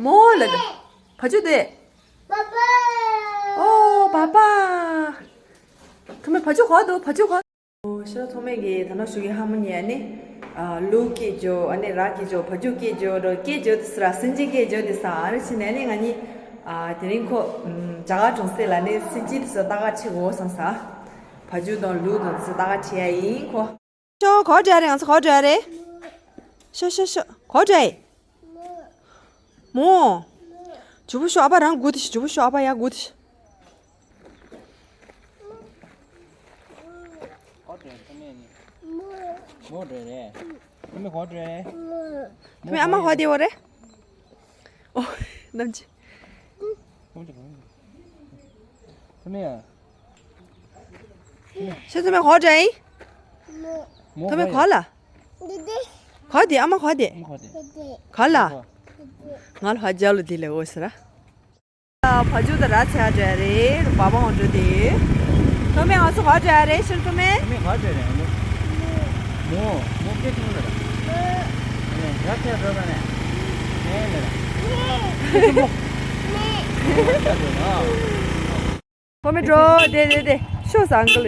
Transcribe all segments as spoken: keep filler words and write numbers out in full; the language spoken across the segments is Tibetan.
མོ་ལ་ད། བ་ཕྱུགས་དེ། པ་པ། ཨོ་པ་པ། ཐོག་མའི་བ་ཕྱུགས་ག་པར་འདུག་བ་ཕྱུགས་ག་པར། ཨོ་ཤོ་ཐོག་མའི་གི་ད་ནང་ཞུ་གི་ཧ་མོ་ཉི་ཨ་ནི། ཨ་ལུག་སྐྱེས་འཇོ་ཨ་ནི་ར་སྐྱེས་འཇོ་བ་ཕྱུགས་སྐྱེས་འཇོ་རོ་སྐྱེས་འཇོ་དེ་སི་ར་སིན་ཅི་སྐྱེས་འཇོ་དེ་ས་ཨ་རི་ཕྱི་ནས་ནི་ང་གཉིས། ཨ་དེ་རིང་ཁོ། ཨམ་རྒྱ་གར་གྲོང་གསེབ་ལ་ནི་སིན་ཅི་དེ་ས་ལྟ་ག་ཁྲིད་དགོས་བསམ་ས། བ་ཕྱུགས་དང་ལུག་དང་དེ་ས་ལྟ་ག་ཁྲིད་ཡ་ཡིན་ཁོ། ཤོ་ག་པར་འགྲོ་ཡ་རེད། ང་ཚོ་ག་པར་འགྲོ་ཡ་རེད། ཤོ་ཤོ་ཤོ་ག་པར་འགྲོ་ཡ་ཡིན། མོ། ཇོ་བོ་ཤོ་ཨ་ཕ་རང་སྒུག་དེ་ཤི་ཇོ་བོ་ཤོ་ཨ་ཕ་ཡ་སྒུག་དེ་ཤི། མོ་འགྲོ་རེད། ཐོག་མའི་ག་པར་འགྲོ་རེད། ཐོག་མའི་ཨ་མ་ག་པར་བསྡད་ཡོད་རེད། ཨོ། ནམ་ཅི། ཐོག་མའི་ཨ། ཤོ་ཐོག་མའི་ག་པར་འགྲོ་ཡིན། མོ་ཐོག་མའི་ག་པར་ལ། ག་པར་བསྡད་ཨ་མ་ག་པར་བསྡད། ག་པར་ལ། ང་ལ་ཧ་ཅང་ལོ་དེ་ལས་འོ་ཟེར་ར། བ་ཕྱུགས་དང་ར་འཚོལ་འགྲོ་ཡ་རེད། བ་པ་འོང་འགྲོ་དེ། ཐོག་མའི་ང་ཚོ་ག་པར་འགྲོ་ཡ་རེད་ཤོ་ཐོག་མའི། ཐོག་མའི་ག་པར་འགྲོ་རེད། མོ་མོ་སྐད་ཆུང་ལ་ར། ར་འཚོལ་འགྲོ་ན་ནས། ནས་ལ་ར། མོ་འགྲོ་ན། ཐོག་མའི་འགྲོ་དེ་དེ་དེ་ཤོ་ས་ཨང་ཀལ།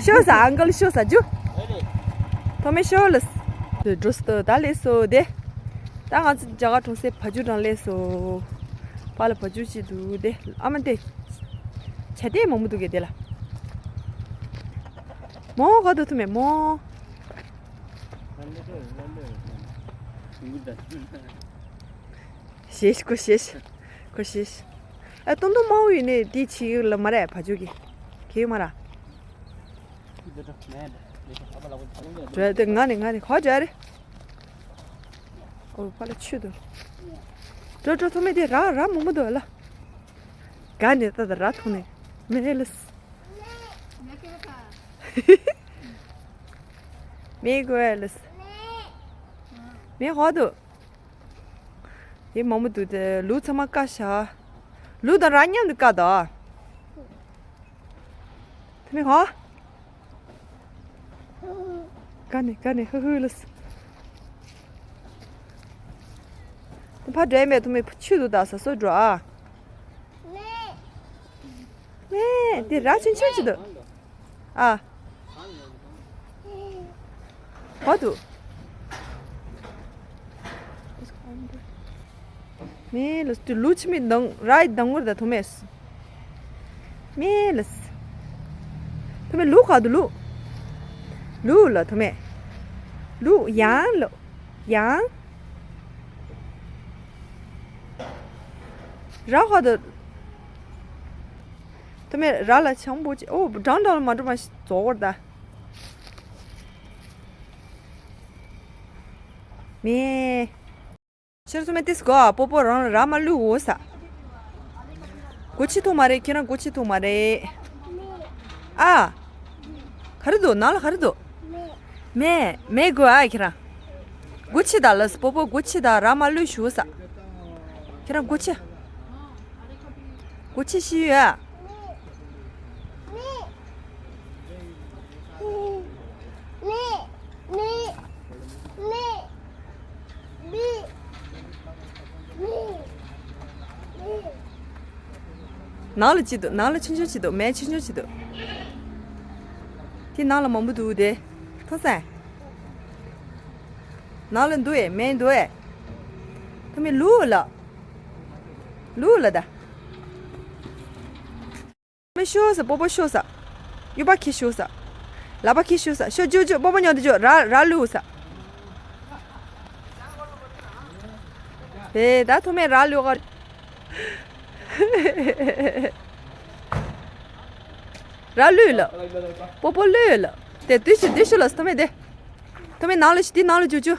ཤོ་ས་ཨང་ཀལ་ཤོ་ས་ཇུ། ཐོག་མའི་ཤོ་ལ། འགྲོ་སྟོ་ད་ལས་སོ་དེ། ད་ང་ཚོ་རྒྱ་གར་གྲོང་གསེབ་བ་ཕྱུགས་གྲོང་སླེབས་སོ། ཕ་ལ་བ་ཕྱུགས་ཅིག་འདུག་དེ་ཨ་མ་དེ། བྱ་དེ་མང་པོ་འདུག་གས་དེ་ལ། མོ་ག་འདུག་ཐུ་མེ་མོ། ཞེས་ཁོ་ཞེས། ཁོ་ཞེས། ཨ་སྟོང་སྟོང་མང་བོ་ཡིན་ནས་དེ་ཕྱི་ལ་མ་རེད་བ་ཕྱུགས་ཀྱི། གེ་མ་ར། འགྲོ་དེ་ང་ནི་ང་ནི་ག་འགྲོ་རེད། ཨོ་ཕ་ལ་ཆུ་དང་། འགྲོ་འགྲོ་ཐོག་མེད་དེ་ར་ར་མོ་མོ་འདུག་ལ། ག་ནས་ད་ད་ར་ཐོག་ནས་མེ་ལས། མེ་གོ་ལས། མེ་ཧོ་དུ། དེ་མོ་མོ་འདུག་དེ་ལུག་ཚང་མ་ཀ་ཤ། ལུག་དང་ར་མཉམ་དུ་ཀ་དོ། ཐོག་མེད་ཧོ། ག་ནས་ག་ནས་ཧུ་ཧུ་ལུས། ཕ་འདྲེ་མེད་ཐོག་མེད་ཆུ་དུ་ད་ས་སོ་འགྲོ་ཨ། ནས་དེ་ར་ཆུན་ཆུན་ཅི་དུ། ཨ། ག་དུ། མེ་ལ་སྟུ་ལུ་ཆི་མི་དང་ར་ཡི་དང་བར་ད་ཐོ་མེས། མེ་ལ་སི། ཐོ་མེ་ལུ་ག་དུ་ལུ། ལུ་ལ་ཐོ་མེ། ལུ་ཡང་ལུ་ཡང་། ར་ག་དུ། ཐོ་མེ་ར་ལ་ཆང་པོ་ཅི་ཨོ་འགྲང་འགྲང་ལ་མ་འགྲོ་མ་ཞིག་རྫོགས་བར་ད། མེ། ཤར་སུ་མེ་ཏིས་གོ་ཨ་པོ་པོ་རང་ལ་ར་མ་ལུས་འོ་ས། གོ་ཆི་ཐུག་མ་རེད་ཁྱེད་རང་གོ་ཆི་ཐུག་མ་རེད། ཨ། ག་རེ་འདུག་ནང་ལ་ག་རེ་འདུག་མེ་མེ་གོ་ཨ་ཁྱེད་རང་། གོ་ཆི་ད་ལ་སི་པོ་པོ་གོ་ཆི་ད་ར་མ་ལུས་ཞུ་ས། ཁྱེད་རང་གོ་ཆི། གོ་ཆི་ཤི་ཡོད་ཨ། ནང་ལ་ཅི་འདུག་ནང་ལ་ཆུང་ཆུང་ཅི་འདུག་མེ་ཆུང་ཆུང་ཅི་འདུག་དེ་ནང་ལ་མང་པོ་འདུག་དེ། མཐོང་སོང་། ནང་ལ་འདུག་ཨེ་མེ་འདུག་ཨེ། ཐོ་མེ་ལུག་ལ། ལུག་ལ་ད། མི་ཤོ་ས་པོ་པོ་ཤོ་ས། ཡུ་པ་ཁི་ཤོ་ས། ལ་པ་ཁི་ཤོ་ས་ཤོ་ཇུ་ཇུ་པོ་པོ་ཉོ་དུ་ཇོ་ར་ར་ལུ་ས། དེ་ད་ཐོ་མེ་ར་ལུ་ག། ར་ལུ་ལ། པོ་པོ་ལུ་ལ། དེ་དུས་ཤི་དུས་ཤི་ལ་ཐོ་མེ་དེ། ཐོ་མེ་ནང་ལ་ཤི་དེ་ནང་ལ་ཇུ་ཇུ།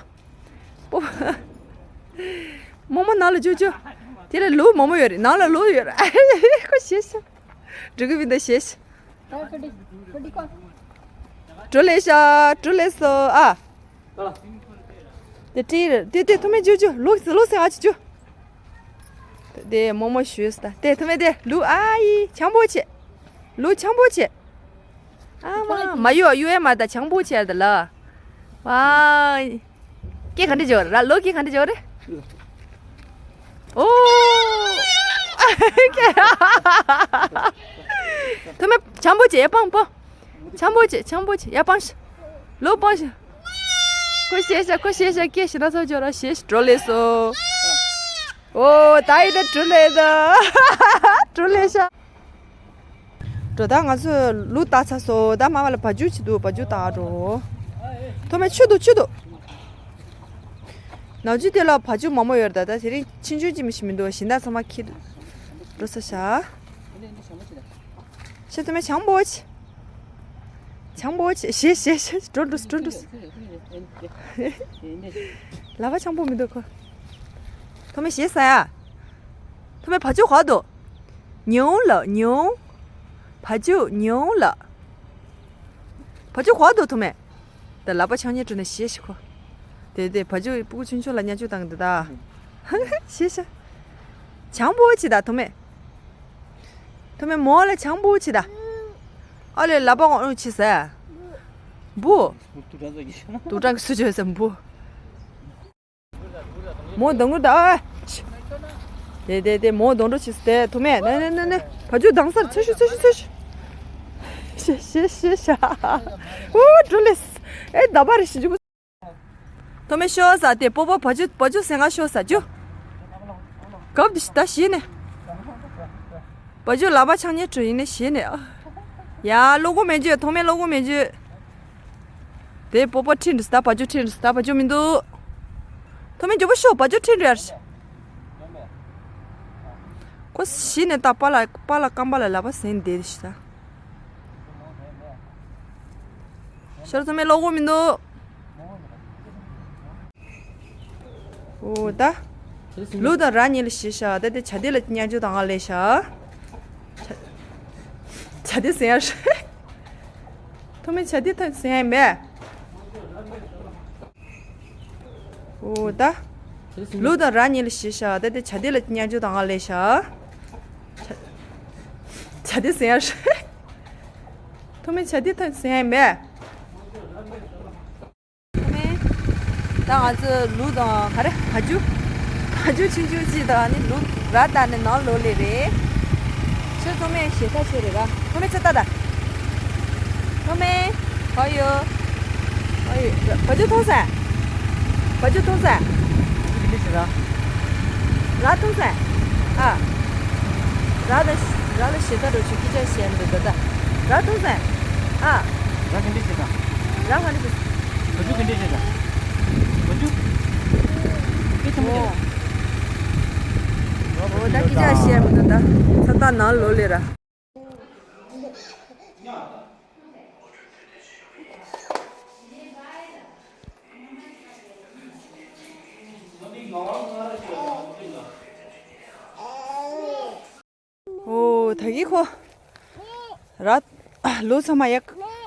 པོ། མོ་མོ་ནང་ལ་ཇུ་ཇུ། དེ་ལ་ལུག་མོ་མོ་ཡོད་རེད་ནང་ལ་ལུག་ཡོད་རེད། ཁོ་ཤེས་ཤག་འགྲོ་གི་མི་འདུག་ཤེས་ཤག་འགྲོ་ལེ་ཤ། འགྲོ་ལེ་སོ་ཨ། དེ་ཏི་རེད་དེ་དེ་ཐོ་མེ་ཇུ་ཇུ་ལུག་ལུག་སེ་ཨ་ཅི་ཇུ། དེ་མོ་མོ་ཞུས་ད་དེ་ཐོ་མེ་དེ་ལུག་ཨ་ཡི་ཆང་པོ་ཆེ། ལུག་ཆང་པོ་ཆེ། ཨ་མ་མ་ཡོ་ཡོ་ཨེ་མ་ད་ཆང་པོ་ཆེ་ད་ལ། ཝའི། སྐད་ག་འདྲ་འཇོག་ར་ལོ་སྐད་ག་འདྲ་འཇོག་རེད། ཨོ། ཐོག་མའི་ཆང་པོ་ཆེ་ཡ་པང་པོ། ཆང་པོ་ཆེ་ཆང་པོ་ཆེ་ཡ་པང་ཤ། ལོ་པང་ཤ། ཁོ་ཤེས་ཤ་ཁོ་ཤེས་ཤ་སྐད་ཤི་ན་ཚོ་ཇོ་ར་ཤེས་ཤ་འགྲོ་ལེ་སོ། ཨོ་ད་ཡི་ད་གྲུ་ལེ་ད། གྲུ་ལེ་ཤ། འགྲོ་ད་ང་ཚོ་ལུག་བཏགས་ཚར་སོ། ད་མ་བ་ལ་བ་ཕྱུགས་ཅིག་འདུག་བ་ཕྱུགས་བཏགས་འགྲོ། ཐོག་མའི་ཆུ་འདུག་ཆུ་འདུག་ནག་ཆུ་དེ་ལ་བ་ཕྱུགས་མང་པོ་ཡོད་རེད། ད་ད་དེ་རིང་ཆུང་ཆུང་ཅིག་མི་ཤི་མི་འདུག་གཞན་དག་ཚང་མ་ཁྱེར་འགྲོ་ས་ཤ། ཤ་ཐོག་མའི་ཆང་པོ་ཆེ། ཆང་པོ་ཆེ་ཤེས་ཤེས་ཤེས་འགྲོ་འགྲོ་འགྲོ་འགྲོ། ལག་པ་ཆང་པོ་མི་འདུག་ཁོ། ཐོག་མའི་ཤེས་ས་ཡ། ཐོག་མའི་བ་ཕྱུགས་ག་འདུག་ཉུང་ལ་ཉུང་། བ་ཕྱུགས་ཉུང་ལ། བ་ཕྱུགས་ག་འདུག་ཐོག་མའི། ད་ལག་པ་ཆང་ཉེ་དྲུད་ནས་ཤེས་ཤིག་ཁོ། དེ་དེ་བ་ཕྱུགས་སྤུ་གུ་ཆུང་ཆུང་ལ་བརྙས་བཅོས་བཏང་གི་འདུག་ད། ཤེས་ཤ། ཆང་པོ་ཆེ་ད་ཐོག་མའི། ཐོག་མའི་མོ་ལ་ཆང་པོ་ཆེ་ད། ཨ་ལས་ལག་པ་ཨུ་ཆེ་ཟ། འབུ། དུག་སྦྲང་གི་སུ་བྱོས་ཟ་འབུ། མོ་གདོང་གུ་ད། དེ་དེ་དེ་མོ་གདོང་གྲོགས་བྱེད་སུ་དེ་ཐུ་མེད་ནེ་ནེ་ནེ་ནེ། བ་ཕྱུགས་དྭངས་སར་ཚོས་ཤིག་ཚོས་ཤིག་ཚོས་ཤིག་ཤེ་ཤེ་ཤེ་ཤ། ཨུ་འགྲོ་ལེ། ཨེ་ད་པ་རེ་ཤི་འཇུག་ཐུ་མེད་ཤོ་ས་དེ་པོ་པོ་བ་ཕྱུགས་བ་ཕྱུགས་སེང་ང་ཤོ་ས་རྒྱུ། གབ་དེ་ཤི་ད་ཤི་ནེ། བ་ཕྱུགས་ལག་པ་ཆང་ཉེ་གྲུ་ཡིན་ནེ་ཤི་ནེ། ཡ་ལོ་གོ་མེ་རྒྱུ་ཐུ་མེད་ལོ་གོ་མེ་རྒྱུ། དེ་པོ་པོ་ཁྲིད་འདུག་ད་བ་ཕྱུགས་ཁྲིད་འདུག་ད་བ་ཕྱུགས་མི་འདུག་ཐུ་མེད་མགྱོགས་པོ་ཤོག་བ་ཕྱུགས་ཁྲིད་འདུག་ཡར། ཁོ་ཤི་ནས་ད་པཱ་ལགས་པཱ་ལགས་རྐང་པ་ལ་ལག་པ་ཟིན་བསྡད་ཤི་ད། ཤོར་ཐུ་མེད་ལོ་གོ་མི་འདུག་འོ་ད། ལུག་དང་ར་གཉིས་ལ་ཤི་ཤ་ད་དེ་བྱ་དེ་ལ་བརྙས་བཅོས་དང་ང་ལས་ཤ། བྱ་བྱ་དེ་ཟིན་ཡ་ཤ། ཐོག་མའི་བྱ་དེ་ཐོག་ཟིན་ཡ་མེད། འོ་ད། ལུག་དང་ར་གཉིས་ལ་ཤི་ཤ་ད་དེ་བྱ་དེ་ལ་བརྙས་བཅོས་དང་ང་ལས་ཤ། བྱ་བྱ་དེ་ཟིན་ཡ་ཤ། ཐོག་མའི་བྱ་དེ་ཐོག་ཟིན་ཡ་མེད། ཐོག་མའི། ད་ང་ཚོ་ལུག་དང་ག་རེ་བ་ཕྱུགས། བ་ཕྱུགས་ཆུང་ཆུང་ཅིག་དང་ནི་ལུག་ར་བཏགས་ནས་ནང་ལོག་ལེ་རེད། ཁྱོད་ཐོག་མའི་ཞེ་ཐག་ཆོད་རེད་ར། ཐོག་མའི་ཚེ་ལྟ་ད། ཐོག་མའི། ག་ཡོད། ག་ཡོད། བ་ཕྱུགས་མཐོང་སོང་། བ་ཕྱུགས་མཐོང་སོང་། ར་མཐོང་སོང་། ཨ། ར་ལ་ར་ལ་ཞེ་ཐག་འགྲོ་ཆུ་སྐད་ཆ་བཤད་འདུག་ད་ད། ར་མཐོང་སོང་། ཨ། ར་ག་འདྲ་བྱེད་དང་། ར་ག་འདྲ་བྱེད། བ་ཕྱུགས་ག་འདྲ་བྱེད་དང་། བ་ཕྱུགས། སྐད་ཆ་མ་འོ། འོ་ད་སྐད་ཆ་བཤད་མི་འདུག་ད། ཚ་ཐག་ནང་ལོག་ལེ་ར། འོ་ད་གི་ཁོ། ར། ལུག་ཚང་མ་ཡག་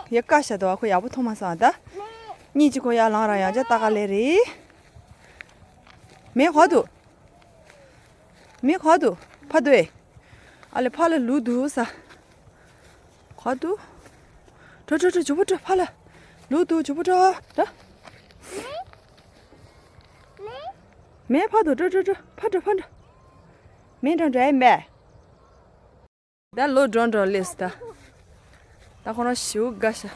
ཡག་ཀ་ཤ་དོ་ཁོ་ཡག་པོ་མཐོང་མ་སོང་ད། གཉིས་ཀྱི་ཁོ་ཡར་ལངས་ར་ཡང་ཅག་ལྟ་ག་ལེ་རེད། མེ་ག་འདུག་མེ་ག་འདུག་ཕ་འདུག་ཨེ། ཨ་ལེ་ཕ་ལ་ལུག་འདུག་ས། ག་འདུག་འགྲོ་འགྲོ་འགྲོ་མགྱོགས་པོ་འགྲོ་ཕ་ལ། ལུག་འདུག་མགྱོགས་པོ་འགྲོ་ད། མེ་ཕ་འདུག་འགྲོ་འགྲོ་འགྲོ་ཕ་འགྲོ་ཕ་འགྲོ། མེ་འགྲོ་འགྲོ་ཨེ་མེ། ད་ལོ་འགྲོ་འགྲོ་ལེས་ད། ད་ཁོ་རང་ཞེ་པོ་དགའ་ཤག་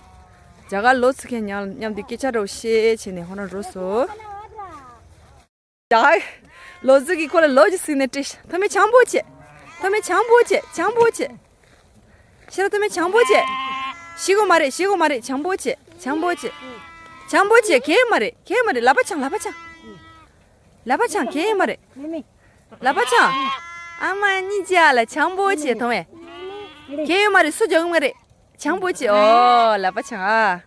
རྒྱ་གར་ལོ་ཚིག་མཁན་མཉམ་མཉམ་དུ་སྐད་ཆ་འདྲ་བོ་བཤད་བྱས་ནས་ཁོ་རང་རོལ་སོང་། རྒྱ་གར་ལོ་ཚིག་གིས་ཁོ་ལ་ལོ་ཅིག་ཟིན་ནས་དྲིས་ཤག་ཐོག་མའི་ཆང་པོ་ཆེ། ཐོག་མའི་ཆང་པོ་ཆེ་ཆང་པོ་ཆེ། ཤེས་ར་ཐོག་མའི་ཆང་པོ་ཆེ། ཤེས་གོ་མ་རེད་ཤེས་གོ་མ་རེད་ཆང་པོ་ཆེ་ཆང་པོ་ཆེ། ཆང་པོ་ཆེ་གས་མ་རེད་གས་མ་རེད་ལག་པ་འཆང་ལག་པ་འཆང་། ལག་པ་འཆང་གས་མ་རེད། ལག་པ་འཆང་། ཨ་མ་གཉིས་ཀྱི་ཨ་ལ་ཆང་པོ་ཆེ་ཐོང་བས། གས་ཡོད་མ་རེད་སུ་རྒྱག་གི་མ་རེད། ཆང་པོ་ཆེ་ཨོ་ལག་པ་འཆང་ཨ།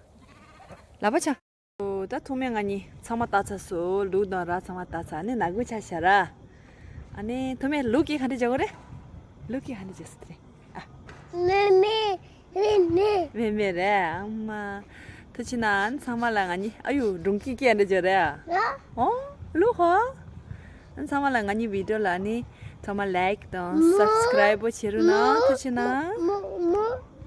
ལག་པ་འཆང་། ཨོ་ད་ཐོག་མའི་ང་གཉིས་ཚང་མ་བཏགས་ཚར་སོང་ལུག་དང་ར་ཚང་མ་བཏགས་ཚར་ཨ་ནི་ནག་པོ་ཆགས་ཤག་ར། ཨ་ནི་ཐོག་མའི་ལུག་གིས་ག་འདྲ་བྱེད་དགོས་རེད། ལུག་གིས་ག་འདྲ་བྱེད་སྲིད་རེད་ཨ། མེ་མེ། མེ་མེ། མེ་མེ་རེད་ཨ་མ། ཐུགས་རྗེ་གནང་ཚང་མ་ལ་ང་གཉིས་ཨ་ཡུ་སྒྲུང་སྐད་སྐད་འདྲ་བྱོས་རེད་ཨ། ཨོ་ལུག་ཧོ། ཚང་མ་ལ་ང་གཉིས་བི་ཌི་ཡོ་ལ་ནི་ཚང་མ་ལའིཀ་དང་སབ་སི་ཀ་རའིབ་པོ་བྱེད་རོགས་གནང་ཐུགས་རྗེ་གནང་།